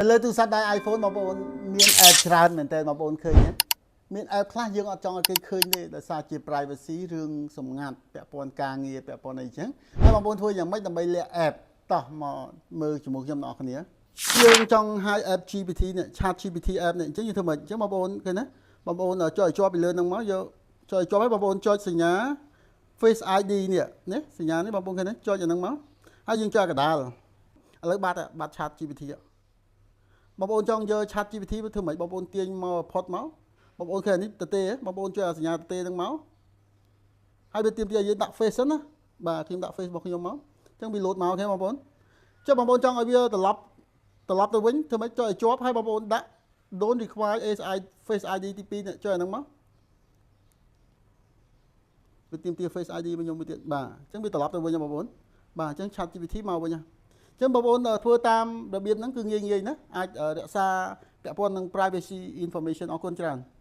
នៅលើទូរស័ព្ទដៃ iPhone បងប្អូនមាន app ច្រើនមែនតើបងប្អូនឃើញទេមាន app ខ្លះយើងអត់ចង់ឲ្យគេឃើញទេដោយសារជា privacy រឿងសម្ងាត់ពាក់ព័ន្ធការងារពាក់ព័ន្ធអីចឹងហើយបងប្អូនធ្វើយ៉ាងម៉េចដើម្បីលាក់ app តោះមកមើលជាមួយខ្ញុំអ្នកនរគ្នាយើងចង់ហៅ app GPT នេះ Chat GPT app នេះអញ្ចឹងយើងធ្វើម៉េចអញ្ចឹងបងប្អូនឃើញណាបងប្អូនចុចឲ្យជាប់ពីលើហ្នឹងមកយកចុចឲ្យជាប់ហើយបងប្អូនចុចសញ្ញា Face ID នេះនេះសញ្ញានេះបងប្អូនឃើញទេចុចអាហ្នឹងមកហើយយើងចុចកដាលឥឡូវបាត់បាត់ Chat GPT បងប្អូនចង់យក Chat GPT ធ្វើម៉េចបងប្អូនទាញមកផុតមកបងប្អូនឃើញអានេះទទេបងប្អូនចុចអាសញ្ញាទទេហ្នឹងមកហើយវាទាមទារឲ្យយើងដាក់ face សិនណាបាទខ្ញុំដាក់ face របស់ខ្ញុំមកអញ្ចឹងវាលោតមកឃើញបងប្អូនចុះបងប្អូនចង់ឲ្យវាត្រឡប់ត្រឡប់ទៅវិញធ្វើម៉េចចុចឲ្យជាប់ហើយបងប្អូនដាក់ don't require ASI face ID ទី2នេះចុចអាហ្នឹងមកវាទាមទារ face ID របស់ខ្ញុំមួយទៀតបាទអញ្ចឹងវាត្រឡប់ទៅវិញបងប្អូនបាទអញ្ចឹង Chat GPT មកវិញអញ្ចឹងបងប្អូនធ្វើតាមរបៀបហ្នឹងគឺងាយងាយណាអាចរក្សាពាក់ព័ន្ធនឹង privacy information អរគុណច្រើន។